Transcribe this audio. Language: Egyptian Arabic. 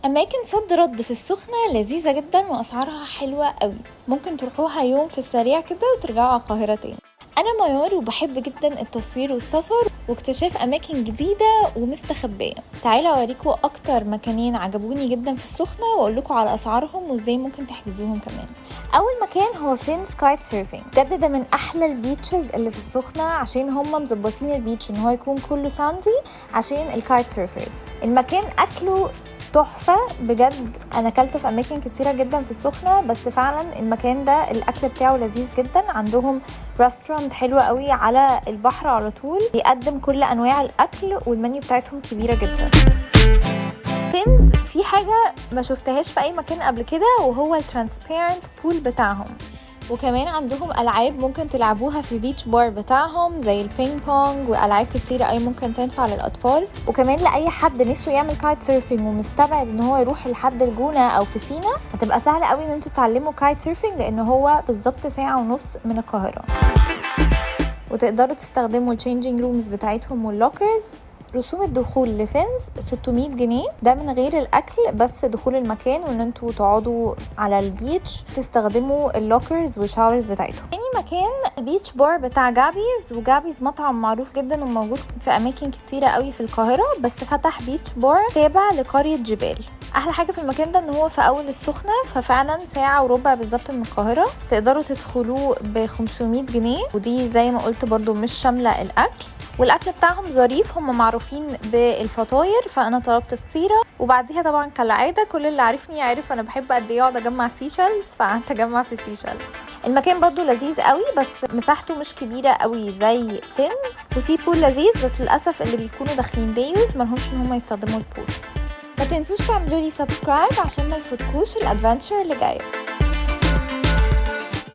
اماكن صد رد في السخنة لذيذة جدا واسعارها حلوة قوي، ممكن تروحوها يوم في السريع كده وترجعوا على القاهرة تاني. انا ميار وبحب جدا التصوير والسفر واكتشاف اماكن جديدة ومستخبية. تعالوا اوريكم اكتر مكانين عجبوني جدا في السخنة واقول لكم على اسعارهم وازاي ممكن تحجزوهم كمان. اول مكان هو Fins Kite Surfing. بجد ده من احلى ال beaches اللي في السخنة، عشان هم مظبطين ال beach ان هو يكون كله sandy عشان ال kite surfers. المكان اكله تحفة بجد، انا اكلت في اماكن كتيرة جدا في السخنة، بس فعلا المكان ده الاكل بتاعه لذيذ جدا. عندهم restaurant حلوة قوي على البحر على طول، بيقدم كل انواع الاكل والمنيو بتاعتهم كبيرة جدا. Fins في حاجة ما شفتهاش في اي مكان قبل كده، وهو ال transparent pool بتاعهم، وكمان عندهم العاب ممكن تلعبوها في ال beach bar بتاعهم زي ال ping pong والعاب كتيره قوي ممكن تنفع للاطفال. وكمان لاي حد نفسه يعمل kite surfing ومستبعد ان هو يروح لحد الجونه او في سينا، هتبقى سهله قوي ان انتوا تتعلموا kite surfing، لان هو بالظبط ساعه ونص من القاهره، وتقدروا تستخدموا ال changing rooms بتاعتهم وال lockers. رسوم الدخول ل Fins 600 جنيه، ده من غير الاكل، بس دخول المكان وان انتوا تقعدوا على ال beach تستخدموا ال lockers وال showers بتاعتهم. تاني مكان ال beach bar بتاع Gabby's، و Gabby's مطعم معروف جدا وموجود في اماكن كتيره قوي في القاهره، بس فتح beach bar تابع لقريه جبال. احلى حاجه في المكان ده ان هو في اول السخنه، ففعلا ساعه وربع بالظبط من القاهره. تقدروا تدخلوه ب 500 جنيه، ودي زي ما قلت برضو مش شامله الاكل. والاكل بتاعهم ظريف، هم معروفين بالفطاير، فانا طلبت فطيره. وبعديها طبعا كالعاده كل اللي عارفني عارف انا بحب قد ايه اقعد اجمع seashells، فقعدت اجمع في seashells. المكان برضو لذيذ قوي، بس مساحته مش كبيره قوي زي Fins، وفي pool لذيذ، بس للاسف اللي بيكونوا داخلين day use ملهمش ان هم يستخدموا ال pool. ما تنسوش تعملوا لي subscribe عشان ما يفوتكوش ال adventure اللي جايه.